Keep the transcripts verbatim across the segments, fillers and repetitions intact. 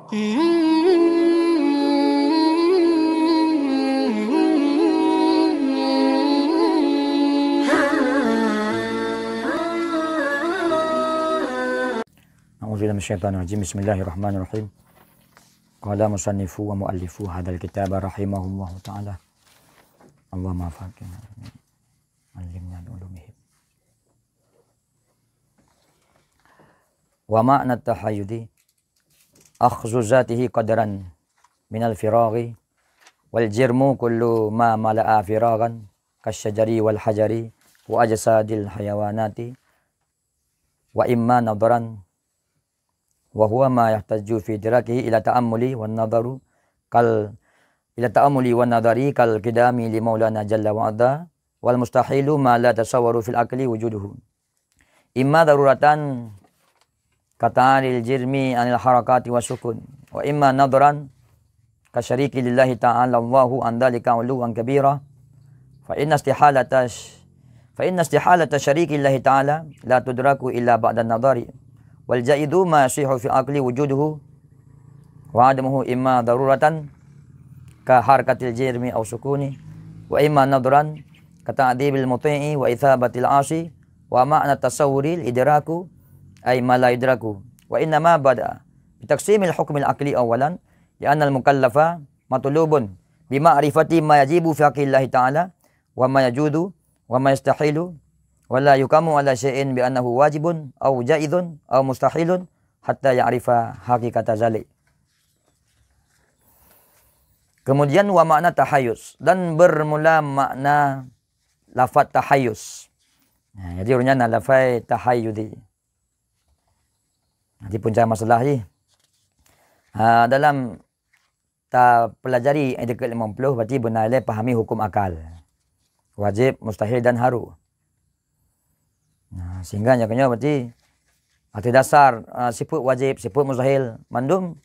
أعوذ بالله من الشيطان الرجيم. بسم الله الرحمن الرحيم. قال مصنف ومؤلف هذا الكتاب رحمه الله تعالى. اللهم فقهنا، علمنا بعلومهم. ومعنى التحيز أخذ ذاته قدرا من الفراغ، والجرم كل ما ملأ فراغا كالشجر والحجر وأجساد الحيوانات، وإما نظرا، وهو ما يحتاج في إدراكه إلى تأمل والنظر كال-، إلى تأمل والنظر كالقدم لمولانا جل وعلا، والمستحيل ما لا يتصور في العقل وجوده، إما ضرورة كتعاري الجرم عن الحركات والسكون، وإما نظرا كالشريك لله تعالى الله عن ذلك علوا كبيرا، فإن استحالة ش-، فإن استحالة شريك الله تعالى لا تدرك إلا بعد النظر، والجائز ما يصح في العقل وجوده وعدمه إما ضرورة كحركة الجرم أو سكونه، وإما نظرا كتعذيب المطيع وإثابة العاصي، ومعنى التصور الإدراك أي ما لا يدرك، وإنما بدأ بتقسيم الحكم العقلي أولا، لأن المكلف مطلوب بمعرفة ما يجب في حق الله تعالى وما يجوز وما يستحيل، ولا يحكم على شيء بأنه واجب أو جائز أو مستحيل حتى يعرف حقيقة ذلك. Kemudian wa makna tahayus, dan bermula makna lafaz tahayus. Nah, jadi ureuëng nyan na lafaz tahayudi. Jadi punca masalah jih. Ha, dalam tapelajari ayat limong puluh, berarti beuna ilée pahami hukum akal. Wajib, mustahil dan haru. Nah, sehingga nyoe keunyoe berarti ateueh dasar, ah, sifeuet wajib, sifeuet mustahil, mandum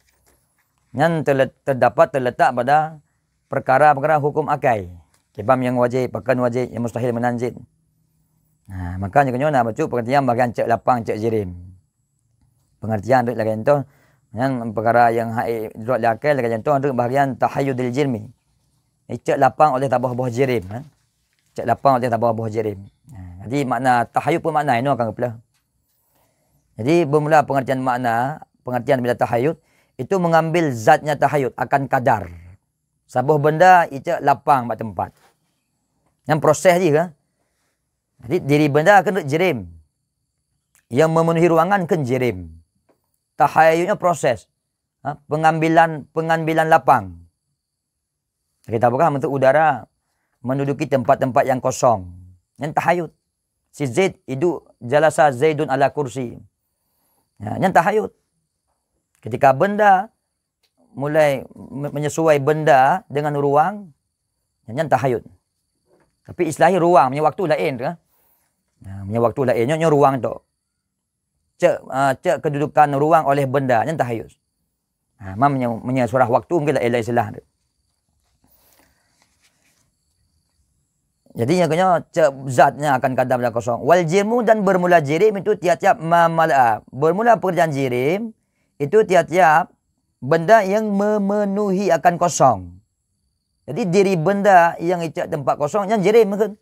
nyan teulet-, teudapat teuletak pada peukara-peukara hukum akai. Kiban nyang wajib, pakon wajib, nyang mustahil meunan jih. Nah, maka nyoe keunyoe na bacut pengertian bagian cek lapang, cek jirim. Pengertian lagée nyan, nyan peukara nyang hai droe lé akai lagée nyan, bagian tahayudil jirmi. Cek lapang oleh saboh boh jirim, eh. Cek lapang oleh saboh boh jirim. Nah, jadi makna tahayud pun makna inoe akan geupeugah. Jadi bermula pengertian makna, pengertian bila tahayud, itu mengambil zatnya tahayud akan kadar. Saboh benda icek lapang bak tempat. Nyan proses jih kan. Jadi diri benda keuneuk jirim. Yang memenuhi ruangan kheun jirim. Tahayudnya proses. Ha, pengambilan, pengambilan lapang. Kita peugah meunteuk udara menduduki tempat-tempat yang kosong. Nyan tahayud. Si Zaid iduek, jalasa Zaidun ala kursi. Ya, nyan tahayud. Ketika benda mulai me-, menyesuai benda dengan ruang, nyan tahayud. Tapi istilah ruang, meunyoe waktu laén tu, eh. Nah, meunyoe waktu laén, nyoe, nyoe ruang tu. Cek, ah, cek kedudukan ruang oleh benda, nyan tahayus. Ha, ma meunyoe, meunyoe surah waktu mungkin laén, laén istilah tu. Jadi, nyang keunyoe cek zatnya akan kadar benda kosong. Wal jirmu, dan bermula jirim itu tiap-tiap ma mala'a. Bermula pekerjaan jirim itu tiap-tiap benda yang memenuhi akan kosong. Jadi, diri benda yang icek tempat kosong, nyan jirim meukeun.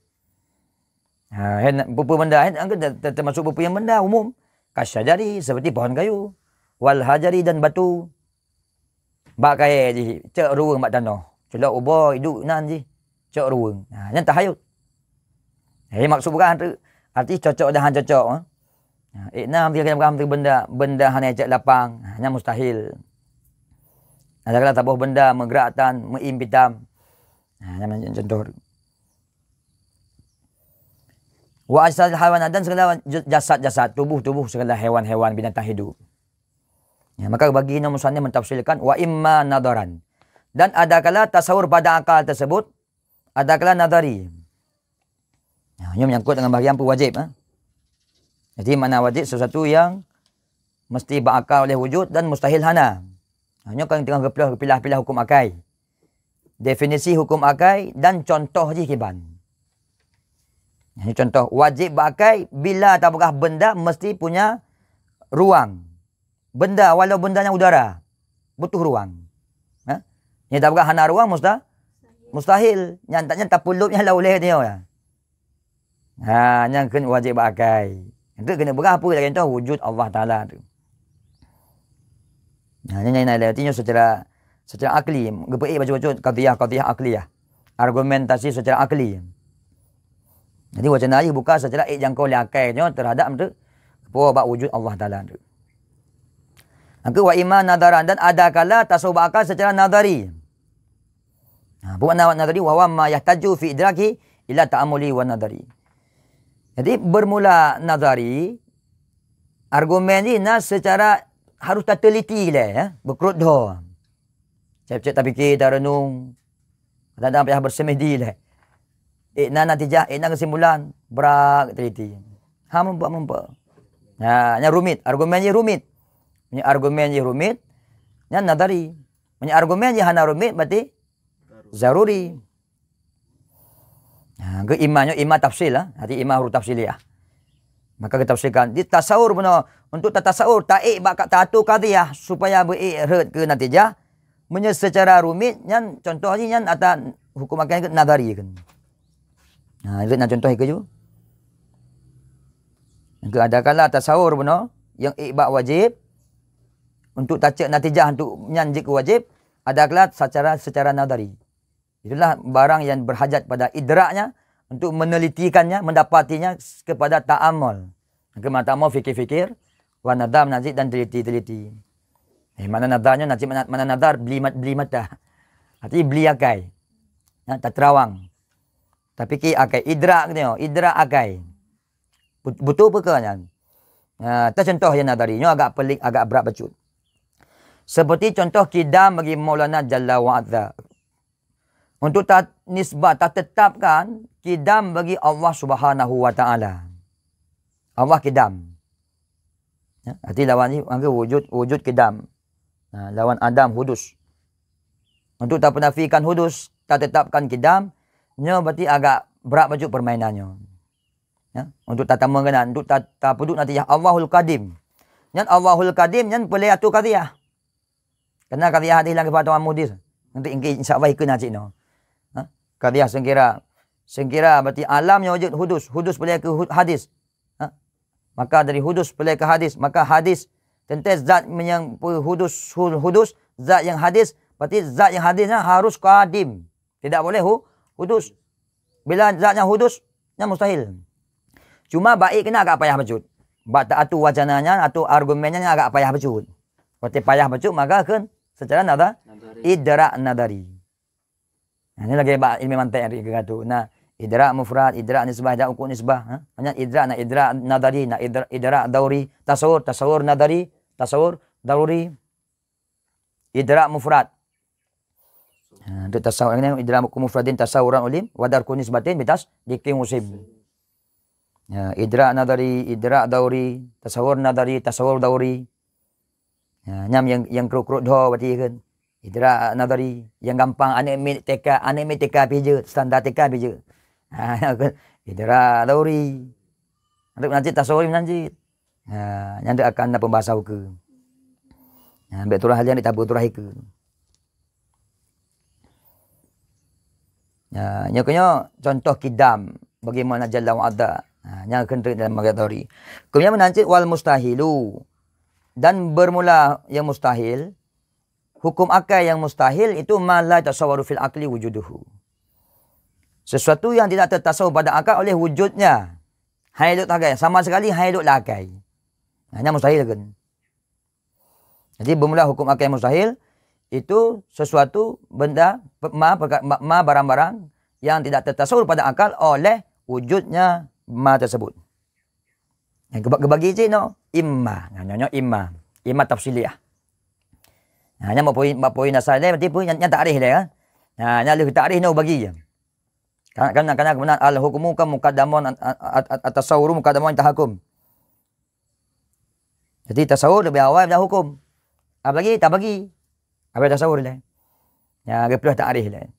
Ha, hen, peue-peue benda, hen, angkeut te-, te-, termasuk peue-peue nyang benda umum. Kasyajari, seperti pohon kayu. Wal hajari, dan batu. Bak kayée jih, cek ruweueng bak tanoh. Culok ubo, iduek nan jih, cek ruweueng. Ha, nyan tahayut. Jadi, maksud bukan tu, arti cocok dan han cocok, ha. Ha, eh, na, benda, benda hana cek lapang, ha, nyan mustahil. Ada kala saboh benda meugerak tan, meuim pitam. Ha, nyan contoh. Wa ajsadil hayawanat, dan segala jasad-jasad, tubuh-tubuh segala hewan-hewan binatang hidup. Ya, maka bagi Imam Musannif mentafsirkan, wa imma nadharan. Dan adakala tasawur pada akal tersebut, adakala nadhari. Ya, ini menyangkut dengan bahagian apa wajib, ha? Jadi, makna wajib sesuatu yang mesti berakal oleh wujud dan mustahil hana. Ha, nyoe kan tengah geupilah, geupilah-pilah hukum akai. Definisi hukum akai dan contoh jih kiban. Ini contoh, wajib bak akai bila tapeugah benda mesti punya ruang. Benda, walau benda nyang udara. butuh ruang. Ha? Nyang tapeugah hana ruang musta-, mustahil. Nyan tak nyan tapeulob nyan lam ulèe nyoe. Ha, nyan keuh wajéb bak akai. Enteuk keuneuk peugah peue lagèe contoh wujud Allah Taala tu. Ha, nyan, nyan, nyan, nyan, nyoe secara, secara akli, geupeuék bacut-bacut qadhiyah, qadhiyah akliyah. Argumentasi secara akli. Jadi, wacana jih buka secara ék jangkau lé akai nyoe terhadap enteuk peue bak wujud Allah Taala tu. Maka wa imma nadharan, dan ada kala tasawuf bak akai secara nadhari. Ha, peue makna nadhari? Wa huwa ma yahtaju fi idraki ila ta'ammuli wa nadhari. Jadi, bermula nadhari, argumen jih na secara harus tateliti lé, ya, beukrot dho. Cék-cék tapike, tareunung, kadang-kadang payah bersemedi lé. Ék na natijah, ék na kesimpulan, brat teliti. Ha, mumpuk-mumpuk. Ha, nyan rumit, argumen jih rumit. Meunyoe argumen jih rumit, nyan nadhari. Meunyoe argumen jih hana rumit, berarti zaruri. Ha, keu imma nyoe imma tafsil lah. Arti imma huruf tafsiliyah. Maka geutafsirkan. Di tasawur bunoe, untuk tatasawur, taék bak ka-, taatu qadhiyah supaya beuék rhot keu natijah. Meunyoe secara rumit, nyan contoh jih nyan ata hukum akai keu nadhari kan. Ha, itu na contoh ikeu ju. Engkeu ada kala tasawur bunoe, nyang ék bak wajéb, untuk tacek natijah untuk nyan jeuet keu wajéb, ada kala secara, secara nadhari. Itulah barang yang berhajat pada idraknya, untuk menelitikannya, mendapatinya kepada ta'ammul. Engkeu ma ta'ammul fikir-fikir, wa nadhar nazar dan teliti-teliti. Eh, makna nadhar nyoe, nanti makna, makna nadhar beli mat-, beli mata. Arti beli akai. Ya, tateurawang. Tapike akai, idrak nyoe, idrak akai. But-, beutôi peue keu nyan? Ha, ta contoh nyang nadhari nyoe agak pelik, agak brat bacut. Seperti contoh kidam bagi Maulana Jalla wa Azza. Untuk ta nisbah, tatetapkan kidam bagi Allah Subhanahu wa Taala. Allah kidam. Ya, arti lawan ni, panggil wujud, wujud kidam. Ha, lawan adam hudus. Untuk tapeunafikan hudus, tatetapkan kidam, nyoe berarti agak brat bacut permainan nyoe. Ya, untuk tatamong keunan, untuk ta-, tapeuduek natijah Allahul Qadim. Nyan Allahul Qadim, nyan peureulèe atu qadhiyah. Karena qadhiyah hadis lam kitab Tamam Hudus. Nanti engki insya Allah ikeu na cit nyoe. Ha? Qadhiyah seungkira. Seungkira berarti alam nyoe jeuet hudus. Hudus peureulèe keu hu-, hadis. Ha? Maka dari hudus peureulèe keu hadis. Maka hadis teuntèe zat nyang peu-, hudus, hu-, hudus, zat nyang hadis, berarti zat nyang hadis nyan harus qadim. Tidak boleh hu-, hudus. Bila zat nyang hudus, nyan mustahil. Cuma bak ék keunan agak payah bacut. Bak ta-, atu wacana nyan, atu argumen nyan agak payah bacut. Watèe payah bacut, maka kheun secara nadha-, Nadhari. Idrak nadhari. Nah, ini lagi bak ilmu mantek yang dikatakan tu. Nah, idrak mufrad, idrak nisbah, idrak hukum nisbah. Ha? Hanya idrak, na idrak nadhari, na idrak, idrak dauri, tasawur, tasawur nadhari, tasawur dauri. Idrak mufrad. Ha, untuk tasawur ini, idrak mufradin tasawuran ulim, wa darku nisbatin bitas dikin musim. Ya, idrak nadhari, idrak dauri, tasawur nadhari, tasawur dauri. Ya, nyam yang, yang kruk-kruk dho berarti kan. Idrak nadhari, yang gampang aneuk miet T K, aneuk miet T K pih jeuet, standar T K pih jeuet. Ha, kan? Idrak dauri. Untuk nanti tasawur nanti. Ha, nyan deuh akan na pembahasan ukeue. Ha, bèk turah lé nyan ditabu turah ikeue. Ha, nyoe keuh nyoe contoh kidam bagaimana jalla wa azza. Ha, nyang keuntreuk dalam bagian teori. Kemudian meunan cit wal mustahilu. Dan bermula yang mustahil, hukum akai yang mustahil itu ma la yatasawwaru fil aqli wujuduhu. Sesuatu yang tidak tertasawur pada akal oleh wujudnya. Hai lhok tagai, sama sekali hai lhok lakai. Nah, nyan mustahil kan. Jadi, bermula hukum akai mustahil, itu sesuatu benda, pe-, ma, perka-, ma, ma barang-barang yang tidak tertasawur pada akal oleh wujudnya ma tersebut. Yang geba-, gebagi cit nyoe, imma. Nah, nyoe, nyoe imma. Imma tafsiliyah. Nah, nyan bak poin, bak poin asai lé, berarti poin nyan, nyan takrif lé, kan? Nah, nyan lheueh takrif nyoe bagi. Kan, kan, kan, kan, al-hukmu kan muqaddamun at-, at-, at-, at-tasawwuru muqaddamun tahakkum. Jadi, tasawur leubeh awai daripada hukum. Apalagi tabagi. Apalagi tasawur lé. Ya, geupeuleueh takrif lé.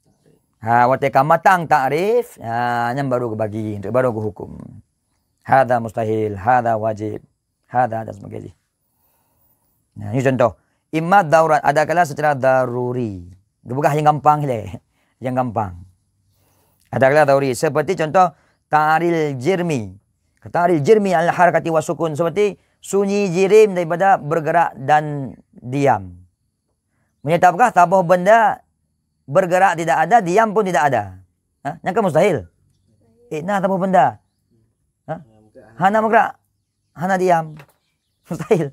Ha, watèe ka matang takrif, ha, nyan baru geubagi, baru geuhukum. Hadza mustahil, hadza wajib, hadza dan sebagainya. Nah, ini contoh. Imma dauran, ada kala secara daruri. Geupeugah nyang gampang lé. Nyang gampang. Ada kala daruri. Seperti contoh, ta'ril jirmi. Ta'ril jirmi al harakati wa sukun. Seperti sunyi jirim daripada bergerak dan diam. Meunyoe tapeugah saboh benda bergerak tidak ada, diam pun tidak ada. Ha? Nyan kan mustahil. Eh, na saboh benda. Ha? Hana bergerak, hana diam. Mustahil.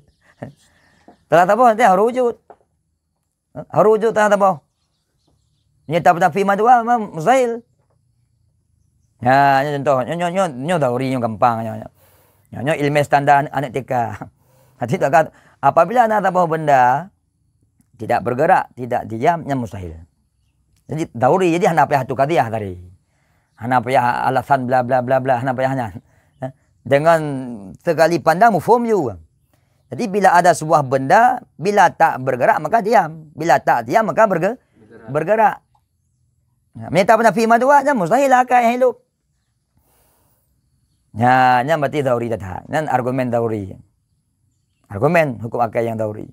Telah saboh nanti harus wujud. Ha? Harus wujud telah saboh. Nyoe tak nafi madua memang mustahil. Ha, nyoe contoh, nyoe nyoe nyoe nyoe dauri nyoe gampang nyoe. Nyoe, nyoe ilmu standar aneuk T K. Hati tak kan, apabila na saboh benda tidak bergerak, tidak diam, nyan mustahil. Jadi dauri, jadi hana payah atu qadhiyah tadi. Hana payah alasan bla bla bla bla, hana payah nyan. Eh, dengan sekali pandang mufhum ju. Jadi bila ada sebuah benda, bila tak bergerak maka diam, bila tak diam maka berge, bergerak. Nah, meunyoe tapeugah nafi madua nyan mustahil akai nyang hidup. Nyan, nyan berarti dauri that. Nyan argumen dauri. Argumen hukum akai nyang dauri.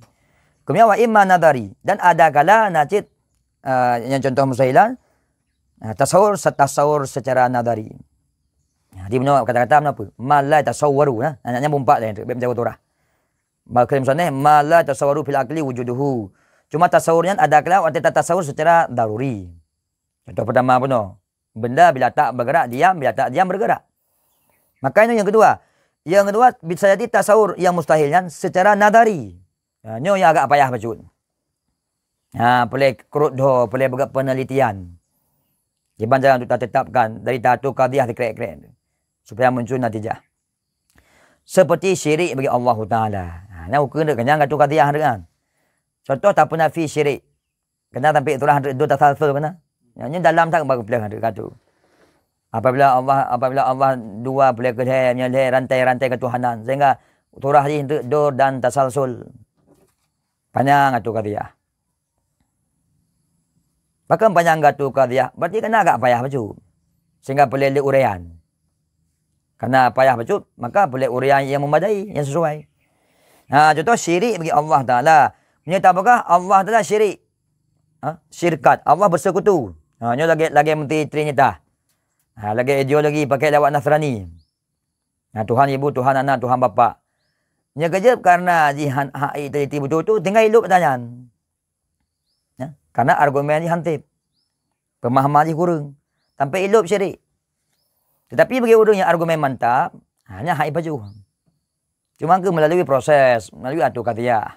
Kemudian wa imma nadari, dan ada kala na cit, eh, nyang contoh mustahilan, eh, tasawur, tasawur secara nadari. Jadi bunoe kata-kata bunoe apa? Ma la tasawwaru, nah. Nyan nyambung empat laén tu, bak meunjaga turah. Maka musannif, ma la tasawwaru fil aqli wujuduhu. Cuma tasawur nyan ada kala watée tatasawur secara daruri. Contoh pertama bunoe, benda bila tak bergerak diam, bila tak diam bergerak. Maka ini yang kedua. Yang kedua bisa jadi tasawur yang mustahil nyan secara nadari. Ha, nyoe yang agak payah bacut. Ha, perlu krut dho, perlu buka penelitian. Kiban cara untuk tatetapkan dari tatu qadhiyah sikrek-krek supaya muncul natijah. Seperti syirik bagi Allahu Taala. Ha, nyan ukeue deuk kenyang gatu qadhiyah deuk kan. Contoh tapeunafi syirik. Kena sampai turah do tasalsul kena. Nyan, nyan dalam tak baru peuleueh deuk gatu. Apabila Allah, apabila Allah dua peuleueh keu lhée, nyan lhée rantai-rantai ketuhanan sehingga turah jih do dan tasalsul. Panyang atu qadhiyah. Pakon panyang gatu qadhiyah, berarti kena agak payah bacut. Sehingga perlu lé uraian. Karena payah bacut, maka perlu uraian yang memadai, yang sesuai. Ha, contoh syirik bagi Allah Taala. Meunyoe tapeugah Allah Taala syirik. Ha, syirkat, Allah bersekutu. Ha, nyoe lagée, lagée meuti Trinita. Ha, lagée ideologi pakai lawak Nasrani. Ha, Tuhan Ibu, Tuhan Anak, Tuhan Bapak. Nyoe keujeuet karena jih han, hak iteuliti beutôi tu tinggai ilop ata nyan. Ya, karena argumen jih hanseb. Pemahaman jih kureueng. Sampai ilop syirik. Tetapi bagi ureuëng nyang argumen mantap, ha, nyan hai pajoh. Cuma keu melalui proses, melalui atu qadhiyah.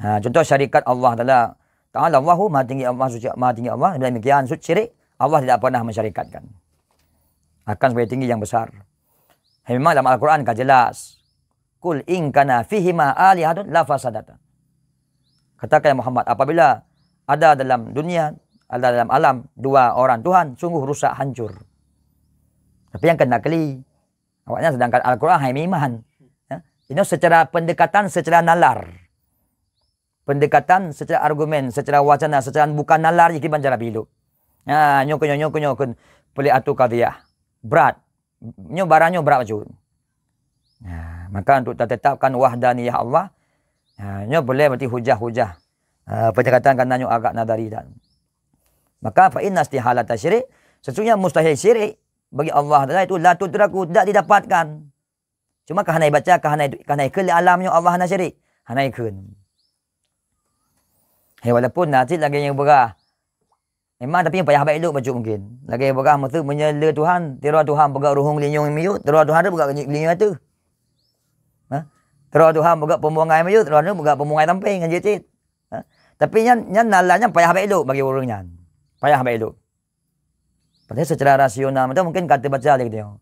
Ha, contoh syarikat Allah Taala. Ta'ala Allahu, Maha Tinggi Allah, Suci, Maha Tinggi Allah. Bila demikian, syirik, Allah tidak pernah mensyarikatkan. Akan sebagai tinggi yang besar. Memang dalam Al-Quran ka jelas. Qul in kana fihima alihatun la fasadata. Katakan ya Muhammad, apabila ada dalam dunia, ada dalam alam dua orang Tuhan, sungguh rusak hancur. Tapi nyang keunan kali, awaknyan sedangkan Al-Quran hai meuiman. Ya. Ini secara pendekatan, secara nalar. Pendekatan secara argumen, secara wacana, secara bukan nalar jih kiban cara biluk. Ha, nyoe keu nyoe, nyoe keu nyoe keu peuleueh atu qadhiyah. Brat. Nyoe barang nyoe brat bacut. Ha, maka untuk tatetapkan wahdaniyah Allah, ha, nyoe boleh berarti hujah-hujah. Ha, penyekatan karena nyoe agak nadari dan. Maka fa inna istihalata syirik, sesungguhnya mustahil syirik bagi Allah Taala itu la tudraku, tidak didapatkan. Cuma ka hana ibaca, ka hana, ka hana ikheun lé alam nyoe Allah hana syirik. Hana ikheun. Hai, walaupun na cit lagée nyang peugah. Memang tapi payah baik lok bacut mungkin. Lagée peugah maksud meunyoe le Tuhan, tiro Tuhan peugah ruhueng linyueng miyueb, tiro Tuhan tu peugah linyueng ateueh. Ha? Tiro Tuhan peugah peumbuangai miyueb, tiro Tuhan peugah peumbuangai sampéng ngon jeuet cit. Ha? Tapi nyan, nyan nalar nyan payah baik lok bagi ureuëng nyan. Payah baik lok. Padahai secara rasional mata mungkin ka teubaca lé geutanyoe.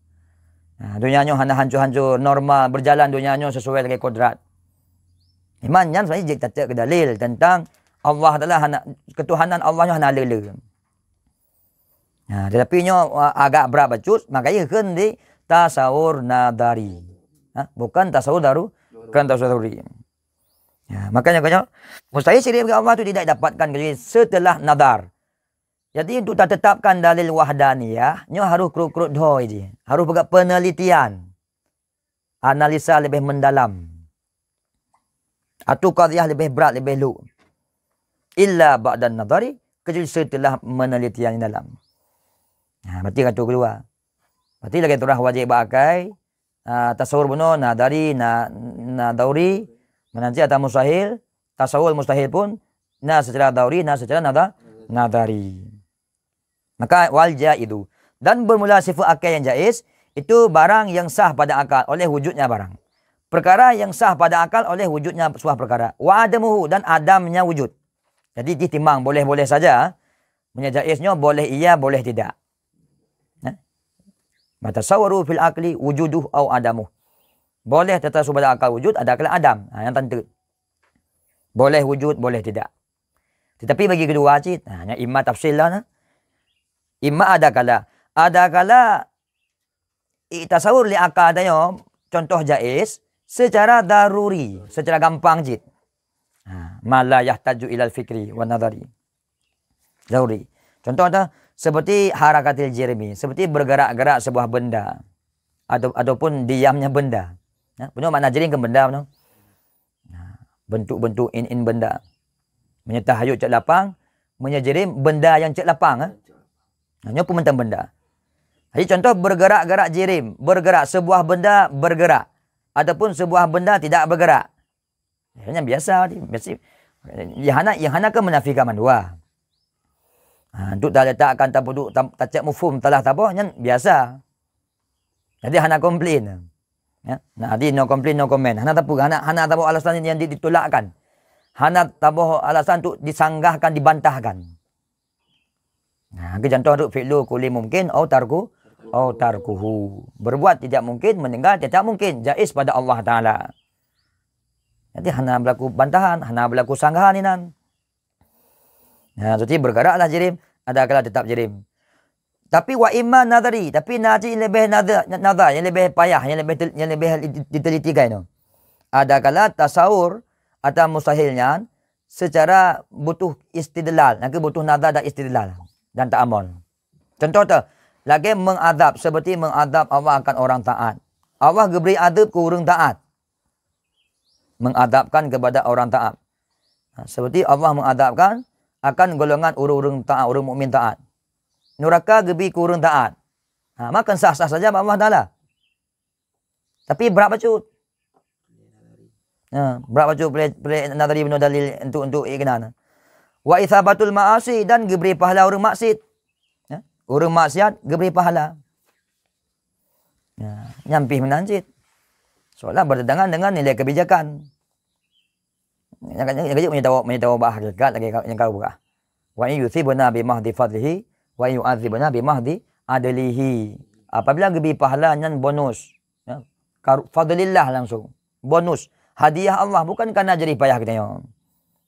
Nah, donya nyoe hana hancur-hancur, normal, berjalan donya nyoe sesuai lagée kodrat. Iman nyan sebenarnya jeuet catat keu dalil tentang Allah Taala hana, ketuhanan Allah nyoe hana le-le. Nah, tetapi nyoe, uh, agak brat bacut, makanya kheun di tasawur nadari. Ha, bukan tasawur daru, bukan tasawur daruri. Ya, makanya kata, mustahil syirik bagi Allah tu tidak didapatkan kecuali setelah nadar. Jadi untuk tatetapkan dalil wahdaniyah, nyoe harus krut-krut dho jih. Harus peugah penelitian. Analisa lebih mendalam. Atau qadhiyah leubeh brat, leubeh lhok. Illa ba'dan nadhari, kecuali setelah meneliti yang dalam. Nah, berarti kata kedua. Berarti lagèe turah wajéb bak akai, ah, tasawur bunoe na dari, na, na dauri, meunan cit ata mustahil, tasawur mustahil pun na secara dauri, na secara nada-, nadari. Maka wal jaizu. Dan bermula sifat akai yang jaiz, itu barang yang sah pada akal oleh wujudnya barang. Perkara yang sah pada akal oleh wujudnya sebuah perkara. Wa adamuhu, dan adamnya wujud. Jadi, ditimbang boleh-boleh saja. Meunyoe jaiz nyoe boleh iya, boleh tidak. Nah. Matasawwaru fil aqli wujuduh au adamuh. Boleh teutasawur pada akal wujud, ada kala adam. Ha, nyang tanteuk. Boleh wujud, boleh tidak. Tetapi bagi kedua cit, ha, nyan imma tafsil lah, nah. Imma ada kala. Ada kala i tasawur lé akal tanyoe, contoh jaiz, secara daruri, secara gampang cit. Ha, ma la yahtaju ilal fikri wa nadhari. Daruri. Contoh dah, seperti harakatil jirmi, seperti bergerak-gerak sebuah benda. Atau, ataupun diamnya benda. Ya, bunoe makna jirim kan benda bunoe. Nah, bentuk-bentuk in-in benda. Meunyoe tahayut cot lapang, meunyoe jirim benda nyang cot lapang, eh? Nah, nyoe pun mantong benda. Jadi contoh bergerak-gerak jirim, bergerak, sebuah benda bergerak ataupun sebuah benda tidak bergerak. Ya, nyan biasa, biasa. Yang hana, yang hana kan menafikan mandua. Ha, untuk taletakkan tapeuduk, tam-, tacak mufhum, talah taboh, nyan biasa. Jadi hana komplain. Ya, nah, jadi no complain, no comment. Hana tapeugah, hana, hana taboh alasan yang di-, ditolakkan. Hana taboh alasan untuk disanggahkan, dibantahkan. Nah, ke contoh tu fi'lu kulli mungkin au tarku, au tarkuhu. Berbuat tidak mungkin, meninggal tetap mungkin, jaiz pada Allah Taala. Jadi hana berlaku bantahan, hana berlaku sanggahan inan. Nah, jadi bergeraklah jirim, ada kala tetap jirim. Tapi wa imma nadhari, tapi na cit leubeh nadha-, nadha, yang leubeh payah, yang leubeh tel-, yang leubeh diteliti gai tu. Ada kala tasawur atau mustahil nyan secara butuh istidlal, nyang keu butuh nadhar dan istidlal dan ta'amul. Contoh tu, lagèe mengazab, seperti mengazab Allah akan orang taat. Allah geubri azab keu ureueng taat. Mengazabkan kepada orang taat. Ha, seperti Allah mengazabkan akan golongan ureueng-ureueng taat, ureueng mukmin taat. Nuraka geubri keu ureueng taat. Ha, maka sah-sah saja bak Allah Taala. Tapi brat bacut. Ha, brat bacut peulé, peulé nadhari bunoe dalil untuk, untuk iknan. Wa itsabatul ma'asi, dan geubri pahala ureueng maksiat. Ya, ureueng maksiat geubri pahala. Ya, nyan pih meunan cit. Seolah bertentangan dengan nilai kebijakan. Nyang ka, nyang ka jeuet meunyoe tawoe, meunyoe tawoe bak hakikat lagèe ka, nyang ka peugah. Wa in yusibna bi mahdi fadlihi, wa in yu'adzibna bi mahdi adlihi. Apabila geubri pahala nyan bonus, ya, kar-, fadlillah langsung. Bonus, hadiah Allah, bukan karena jerih payah geutanyoe.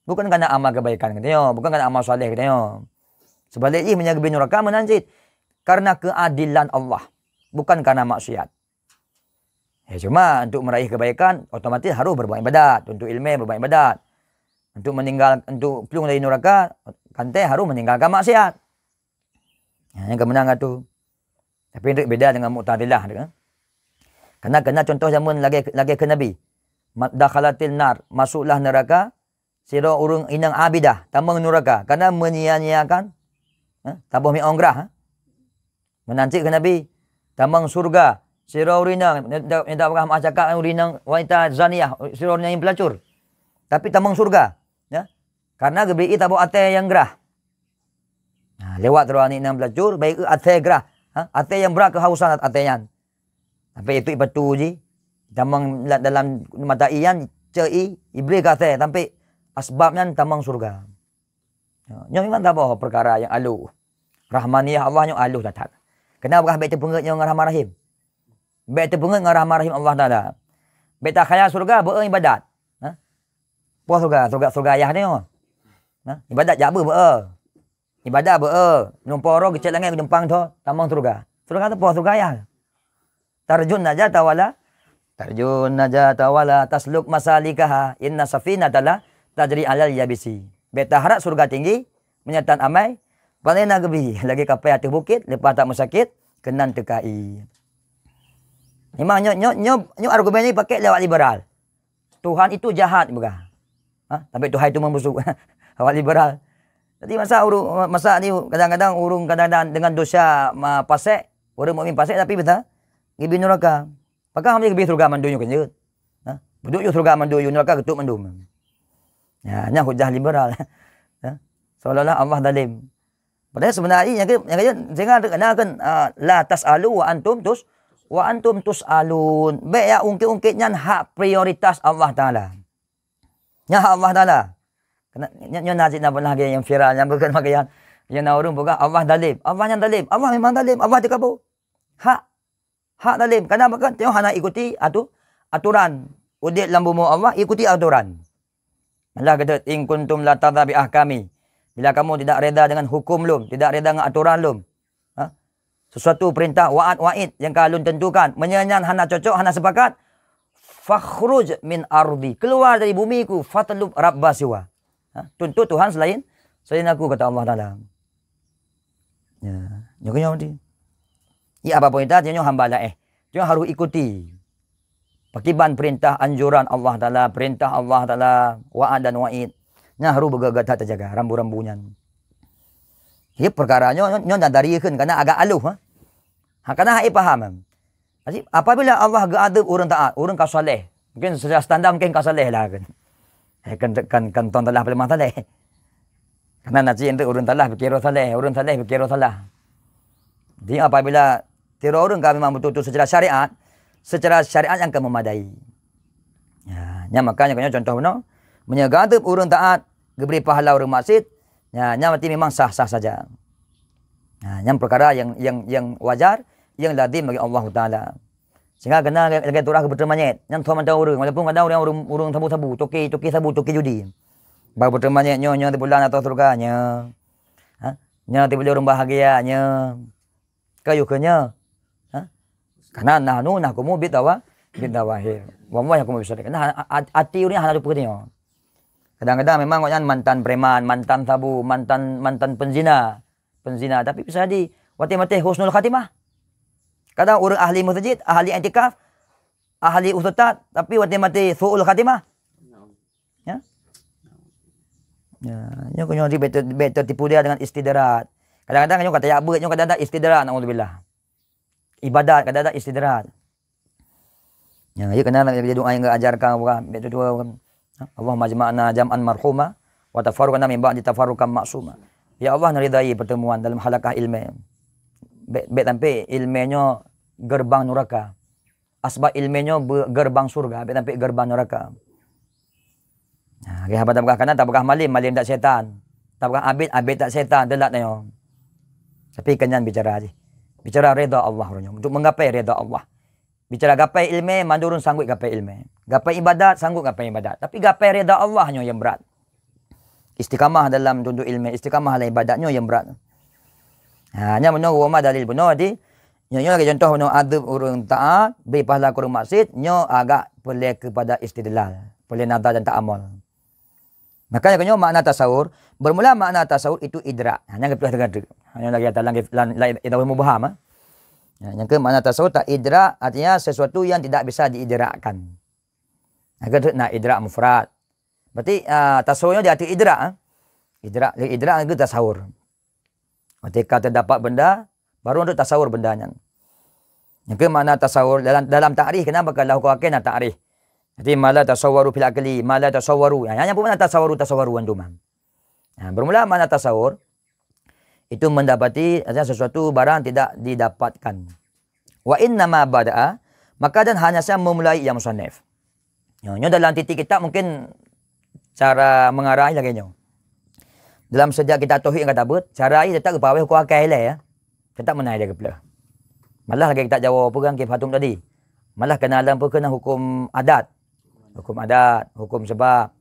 Bukan karena amal kebaikan geutanyoe, bukan karena amal saleh geutanyoe. Sebaliknya, meunyoe geubri nuraka meunan cit, karena keadilan Allah, bukan karena maksiat. Ya, cuma untuk meraih kebaikan, otomatis harus berbuat ibadat. Untuk ilmu berbuat ibadat. Untuk meninggal, untuk plueng dari neraka, kantai harus meninggalkan maksiat. Ya, nyang keumeunang tu. Tapi untuk beda dengan Mu'tazilah tu, kan. Karena, karena contoh zaman lagèe, lagèe keu Nabi. Ma-, dakhalatin nar, masuklah neraka, sidroe ureueng inong abidah, tamong nuraka, karena menyia-nyiakan, eh, taboh mi'ong grah, eh. Meunan cit keu Nabi, tamong syurga, sidroe ureueng inong, nyan, nyan, nyan, maaf cakap, ureueng inong wanita zaniah, sidroe ureueng inong pelacur. Tapi tamong syurga, ya. Karena geubri taboh asèe nyang grah. Nah, lewat sidroe aneuk inong pelacur, bèk asèe grah, ha, asèe nyang brat keuhausan asèe nyan. Sampai itu ipatu jih, tamong la-, dalam mata ie nyan, ceu ie, ibri keu asèe, sampai asbab nyan tamong syurga. Nyoe memang taboh peukara nyang aloh. Rahmaniyah Allah nyoe aloh that-that. Keuneuk bèk teupeungeut nyoe ngon Rahman Rahim. Bèk teupeungeut ngon Rahman Rahim Allah Taala. Bèk takhayal syurga beu ibadat. Ha? Poh syurga, syurga, syurga ayah nyoe. Ha? Ibadat jak beu, beu. Ibadat beu, lumpoe roh geucet langèt geudumpang tho, tamong syurga. Syurga tu poh syurga ayah. Tarjun najata wala, tarjun najata wala tasluk masalikaha, inna safinata la tajri alal yabisi. Bèk taharap syurga tinggi, meunyoe tan amai, paléng na geubri, lagèe kapai ateueh bukét, leupah that meusakét, keunan teuka ie. Memang nyoe, nyoe, nyoe, nyoe argumen nyoe pakèk lé awak liberal. Tuhan itu jahat, peugah. Ha? Tapi Tuhan itu membusuk. Awak liberal. Jadi masa ureuëng, masa ni kadang-kadang ureuëng kadang-kadang dengan dosa ma-, pasek, ureuëng mukmin pasek tapi bisa geubri nuraka. Pakon hana geubri syurga mandum nyoe keujeuet? Ha? Beudôk yôh syurga mandum yôh nuraka geutuek mandum. Ya, nyan hujah liberal. Ha? Seolah-olah Allah zalim. Padahal sebenarnya nyang ke, nyang ke, sehingga kena kan, ah, la tasalu wa antum tus, wa antum tusalun. Bèk ya ungkit-ungkit nyan hak prioritas Allah Taala. Nyan hak Allah Taala. Kena, nyan, nyan najib na pernah lagi yang viral, yang bukan bagian. Yang na ureuëng peugah Allah zalim. Allah nyang zalim. Allah memang zalim. Allah teukabu. Hak, hak zalim. Kadang bahkan tengok hana ikuti atu-, aturan. Udép lam bumoe Allah, ikuti aturan. Malah kata, "In kuntum la tadha bi ahkami." Bila kamu tidak reda dengan hukum lom, tidak reda dengan aturan lom. Ha? Sesuatu perintah, wa'ad, wa'id yang ka lôn tentukan. Meunyoe nyan hana cocok, hana sepakat, "Fakhruj min ardi." Keluar dari bumiku, "Fatlub rabba siwa." Ha? Tuntut Tuhan selain, selain aku, kata Allah Taala. Ya, nyoe keunyoe meuti. Ya, apa perintah, nyoe hamba laén. Nyoe harus ikuti. Pakiban perintah anjuran Allah Taala, perintah Allah Taala, wa'ad dan wa'id. Nyan harus beugét-gét that teujaga, rambu-rambu nyan. Ya, perkara nyoe, nyoe dan dari kheun, karena agak aluh, ha. Ha, karena hai paham, ha. Jadi, apabila Allah geuadab ureuëng taat, ureuëng ka saleh, mungkin secara standar mungkin ka saleh lah kan. Eh, kan, kan, kan tuan telah peuleumah saleh. Karena nasi untuk ureuëng salah pikir roh saleh, ureuëng saleh pikir roh salah. Jadi, apabila tiroe ureuëng ka memang betul-betul secara syariat, secara syariat yang akan memadai. Ya, nyan makanya, makanya contoh bunoe, meunyoe geuadab ureuëng taat, geubri pahala ureuëng maksiat, ya, nyan berarti memang sah-sah saja. Ya, nyan perkara yang, yang, yang wajar, yang lazim bagi Allah Taala. Sehingga kena lagée, lagée turah keu beuteumanyét. Nyan tho mantong ureuëng, walaupun kadang ureuëng, ureuëng, ureuëng sabu-sabu, toke, toke sabu, toke judi. Bak beuteumanyét nyoe, nyoe teubulan atau syurga, nyoe. Ha? Nyoe teubulan ureuëng bahagia, nyoe. Ka yôh keu nyoe. Ha? Karena nahnu nahkumu bit dawa, bit dawahir. Wa ma yahkumu bisyar'i. Karena a-, a-, ati ureuëng hana teupeue nyoe. Kadang-kadang memang awaknyan mantan preman, mantan sabu, mantan, mantan penzina. Penzina, tapi bisa jadi watée maté husnul khatimah. Kadang ureuëng ahli masjid, ahli iktikaf, ahli ustaz, tapi watée maté su'ul khatimah. Ya. Ya, nyoe keuh nyoe bèk ter-, bèk tertipu dia dengan istidraj. Kadang-kadang nyoe kata jak beuet, nyoe kadang-kadang istidraj, naudzubillah. Ibadat kadang-kadang istidraj. Nyang, ya, keunan lagée doa nyang geuajarkan, bukan? Bèk tutoe, bukan? Allahumma jama'na jam'an marhuma, wa tafarraqna min ba'di tafarruqan ma'suma. Ya Allah, neuridai pertemuan dalam halakah ilmu. Bèk, bèk sampai ilmu nyoe gerbang neraka. Asbab ilmu nyoe be-, gerbang syurga, bèk sampai gerbang neraka. Nah, lagée haba tapeugah kanan, tapeugah malem, malem that setan. Tapeugah abet, abet that setan, teulat nyoe. Tapi keunan bicara jih. Bicara reda Allah uroe nyoe, untuk menggapai reda Allah. Bicara gapai ilmu, mandum ureuëng sanggup gapai ilmu. Gapai ibadat, sanggup gapai ibadat. Tapi gapai reda Allah nyoe nyang brat. Istiqamah dalam tuntut ilmu, istiqamah dalam ibadat nyoe nyang brat. Ha, nyan bunoe umpama dalil bunoe di, nyoe, nyoe lagée contoh bunoe adab ureuëng taat, bri pahala keu ureuëng maksiat, nyoe agak peureulée keupada istidlal, peureulée nazar dan ta'amul. Maka nyang keunyoe makna tasawur, bermula makna tasawur itu idrak. Ha, nyang geupeugah teuka-teuka. Ha, nyang lagée ata lam, lam, lam idrak mubham, ha. Ya, nyang keu makna tasawur ta idrak artinya sesuatu yang tidak bisa diidrakkan. Nah, keu na idrak mufrad. Berarti, ah, tasawur nyoe di ateueh idrak, ha. Idrak, idrak nyan keu tasawur. Watée ka teudapat benda, baru untuk tasawur benda nyan. Nyang keu makna tasawur dalam, dalam takrif, kenapa ka lahu kawakena takrif? Jadi, ma la tasawwaru fil aqli, ma la tasawwaru. Ya, nyan pun makna tasawwaru, tasawwaru antum. Nah, bermula makna tasawur, itu mendapati, artinya sesuatu barang tidak didapatkan. Wa innama bada'a, maka dan hanya saja memulai yang musannif. Nyoe, nyoe dalam titik kitab mungkin cara mengarah lagée nyoe. Dalam sejak kitab tauhid nyang ka tabeuet, cara jih tetap geupawéh huköm akai ilée, ya. Tetap meunan ilée geupeuleueh. Malah lagée kitab Jawoe peugah kitab Fatum tadi. Malah keunan lam peue keunan huköm adat. Huköm adat, huköm sabab.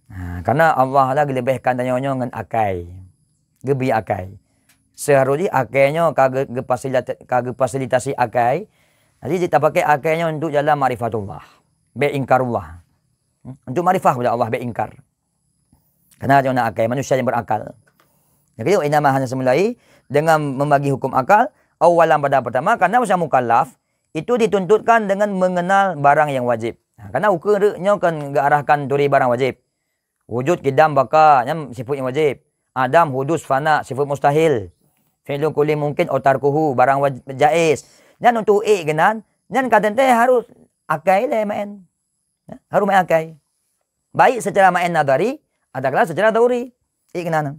Ha, karena Allah lah geuleubehkan tanyoe nyoe ngon akai. Geubri akai. Seuharôh jih akai nyoe ka geu-, geufasilita-, ka geufasilitasi akai. Jadi, tapakai akai nyoe untuk jalan makrifatullah. Bèk ingkarullah. Hmm? Untuk makrifah kepada Allah, bèk ingkar. Karena nyoe na akai, manusia yang berakal. Jadi, innama hanya semulai dengan membagi hukum akal, awalan pada pertama, karena manusia mukallaf, itu dituntutkan dengan mengenal barang yang wajib. Ha, karena hukum nyoe kan geuarahkan turi barang wajib. Wujud, qidam, baqa, nyan sifeuet nyang wajéb. Adam, hudus, fana, sifeuet mustahil. Fi'lu kulli mungkin au tarkuhu, barang waj-, jaiz. Nyan untuk ék keunan, nyan ka teuntèe harus akai lé maén. Ya, harus maén akai. Baik secara maén nadhari, atawa secara dhauri. Ék keunan.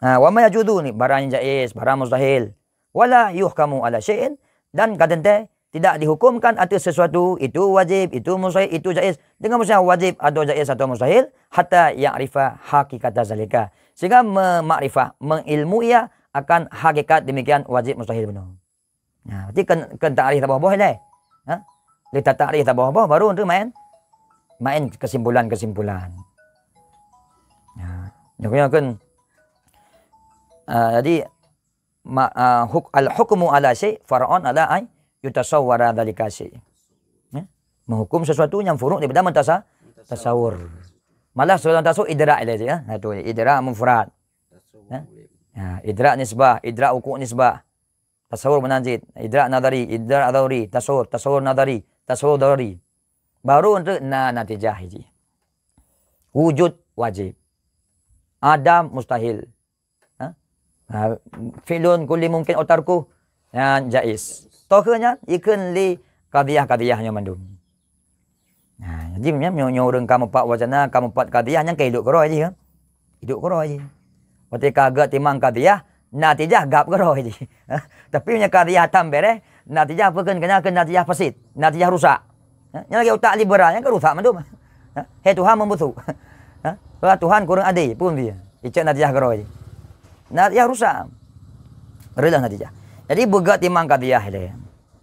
Ha, wa ma yajuzu ni, barang nyang jaiz, barang mustahil. Wala yuhkamu ala syai'in, dan ka teuntèe tidak dihukumkan atas sesuatu, itu wajib, itu mustahil, itu jaiz. Dengan maksudnya wajib atau jaiz atau mustahil, hatta ya'rifa hakikata zalika. Sehingga memakrifah, mengilmui ia akan hakikat demikian wajib mustahil bunoe. Nah, berarti kön, kön takrif saboh-boh ilèe. Ha? Lé tatakrif saboh-boh baru tu maén, maén kesimpulan-kesimpulan. Nah, nyoe kön, ah, jadi ma-, ah, huk-, al-hukmu ala syai' far'un ala ay yutasawwara dzalika syai'. Ya? Menghukum sesuatu yang furu' daripada mentasa-, tasawur. Malah sebelum tasawur idrak ilèe, ya. Nah, tu idrak mufrad. Ya? Ya, idrak nisbah, idrak wuku' nisbah. Tasawur meunan cit, idrak nadhari, idrak dhauri, tasawur, tasawur nadhari, tasawur dhauri. Baru enteuk na natijah jih. Wujud wajib. Adam mustahil. Ha? Ha, fi'lun kulli mungkin au tarkuh, nyan jaiz. Toh keu nyan, ikheun lé qadhiyah-qadhiyah nyoe mandum. Nah, jadi nyan nyoe, nyoe ureueng ka mupat wacana, ka mupat qadhiyah, nyan ka hidup keudroe jih, ya. Hidup keudroe jih. Watèe ka gèt timang qadhiyah, natijah gap keudroe jih. Tapi meunyoe qadhiyah tam bèrèh, natijah peue kheun keu nyan, kheun natijah fasid, natijah rusak. Ha? Nyan lagèe utak liberal, nyan kan rusak mandum. Ha? Hai Tuhan membusuk. Ha? Tuhan kurang adé, peue dia? Icok natijah keudroe jih. Natijah rusak. Reudah natijah. Jadi beugèt timang qadhiyah lé.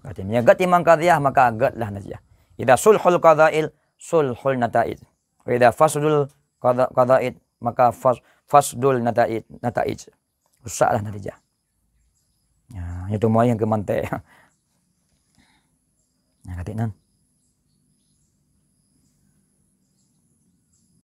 Berarti meunyoe gèt timang qadhiyah, maka gèt lah natijah. Idza sulhul qadha'il sulhul nataij. Wa idza fasdul qadha-, qadha'id, maka fas-, fasdul nataij, nataij. Rusaklah natijah. Ya, nyoe teuma nyang keu mantek. Nah, katik nan.